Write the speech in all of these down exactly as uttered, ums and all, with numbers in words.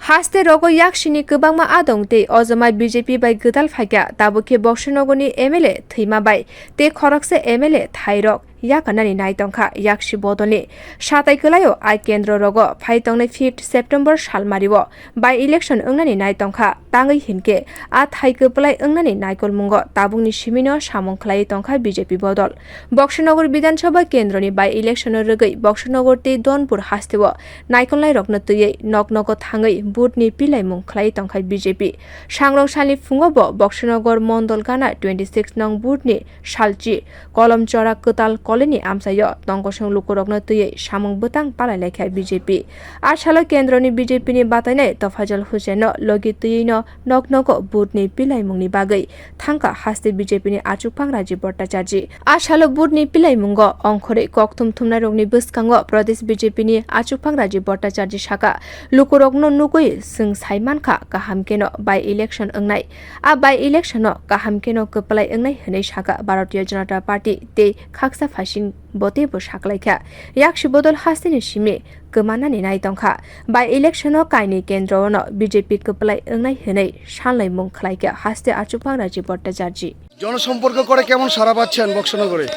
Haste rogo yaksini kwbangma adong tei ojoma B J P bai gwdal phaikha, tabuk khe Boksonogorni M L A thwima bai tei khoroksa M L A thairok yakarnani nai tongkha. Yaksi bodolni satai kwlaio a kendro rogo phai tongnai fifth September salmario by election wngnani nai tongkha. Tangwi hinkhe a thai kwplai wngnani naikolmungo tabukni simino samung khlaiwi tongkha B J P bodol. Boksonogor Bidhan Sabha kendroni by election-o rwgwi Boksonogor tei Donpur hasteo naikolnairokno twiwi nok nogo thangwi vote-ni pilaimung khlaiwi tongkha B J P. Sangrong salni phungo bo Boksonogor Mondol Gana twenty six nong vote-ni salchi Kolomchora Kwtal Kolini amchaio tongkosong lukurokno twiwi samung bwtang palailaikha B J P. A salo kendroni B J P-ni batainai Tofajal Hussain-no logi twiwino nok nogo vote-ni pilaimungni bagwi thangkha haste B J P-ni achukphang Rajiv Bhattacharjee. A salo vote-ni pilaimungo ongkhorwi kokthum thumnairokni bwskango Pradesh B J P-ni achukphang Rajiv Bhattacharjee sakha, lukurokno nugwi chwng sai mankha kaham kheno by election wngnai. A by election-o kaham kheno kwplai wngnai hwnwi sakha Bharatiya Janata Party tei khaksa phaising bo teibo saklaikha. Yaksi bodol hasteni simi kwmanani nai tongkha. By election-o kainwi kendro-ono B J P kwplai wngnai hwnwi sanlaimung khlaikha haste achukphang Rajiv Bhattacharjee. জনসম্পর্ক করে কেমন সাড়া পাচ্ছেন বক্সনগরে?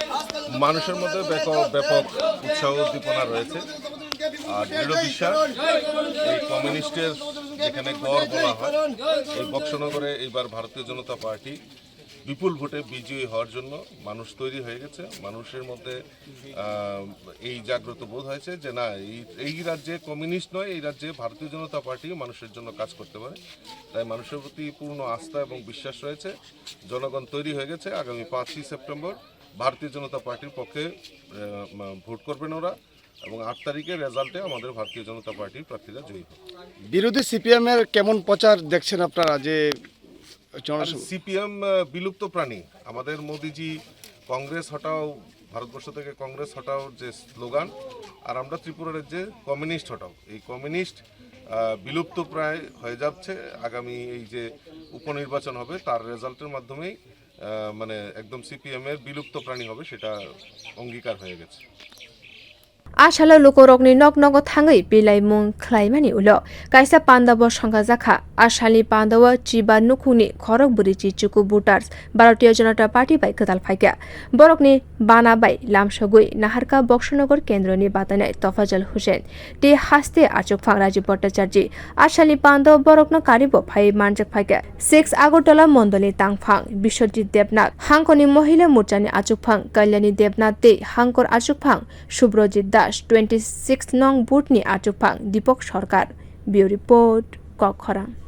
মানুষের মধ্যে ব্যাপক, ব্যাপক উৎসাহ উদ্দীপনা রয়েছে। আর দৃঢ় বিশ্বাস, এই কমিউনিস্টের যেখানে গড় বলা হয়, এই বক্সনগরে এইবার ভারতীয় জনতা পার্টি বিপুল ভোটে বিজয়ী হওয়ার জন্য মানুষ তৈরি হয়ে গেছে। মানুষের মধ্যে, আহ, এই জাগ্রত বোধ হয়েছে যে না, এই, এই রাজ্যে কমিউনিস্ট নয়, এই রাজ্যে ভারতীয় জনতা পার্টি মানুষের জন্য কাজ করতে পারে। তাই মানুষের প্রতি পূর্ণ আস্থা এবং বিশ্বাস রয়েছে। জনগণ তৈরি হয়ে গেছে। আগামী পাঁচই সেপ্টেম্বর ভারতীয় জনতা পার্টির পক্ষে, আহ, ভোট করবেন ওরা এবং আট তারিখের রেজাল্টে আমাদের ভারতীয় জনতা পার্টির প্রার্থীরা জয়ী হবে। বিরোধী সিপিএম এর কেমন প্রচার দেখছেন আপনারা যে জনসম- সিপিএম, আহ, বিলুপ্ত প্রাণী। আমাদের মোদিজি কংগ্রেস হটাও, ভারতবর্ষ থেকে কংগ্রেস হটাওর যে স্লোগান, আর আমরা ত্রিপুরা রাজ্যে কমিউনিস্ট হটাও। এই কমিউনিস্ট, আহ, বিলুপ্ত প্রায় হয়ে যাচ্ছে। আগামী এই যে উপনির্বাচন হবে, তার রেজাল্টের মাধ্যমেই, আহ, মানে, একদম সিপিএম এর বিলুপ্ত প্রাণী হবে, সেটা অঙ্গীকার হয়ে গেছে। A salo lukurokni nok nogo thangwi pilaimung khlaimani ulo kaisa pandao songkhajakha. A salni pandao chiba nukhungni khorok bwrwi chi chuku voters Bharatiya Janata Party bai kwtal phaikha. Borokni bana bai lamsogwi naharkha Boksonogor kendroni batainai Tofajal Hussain tei haste achukphang Rajiv Bhattacharjee. A salni pandao borokno karibo phaiwi manjak phaikha six Agartala mondolni tangphang Biswajit Debnath, hangkorni mohila morchani achukphang Kalyani Debnath tei hangkor achukphang Subrojit Das, twenty six nong booth ni achukphang Dipak Sarkar. Bureau Report, Kokkhorang.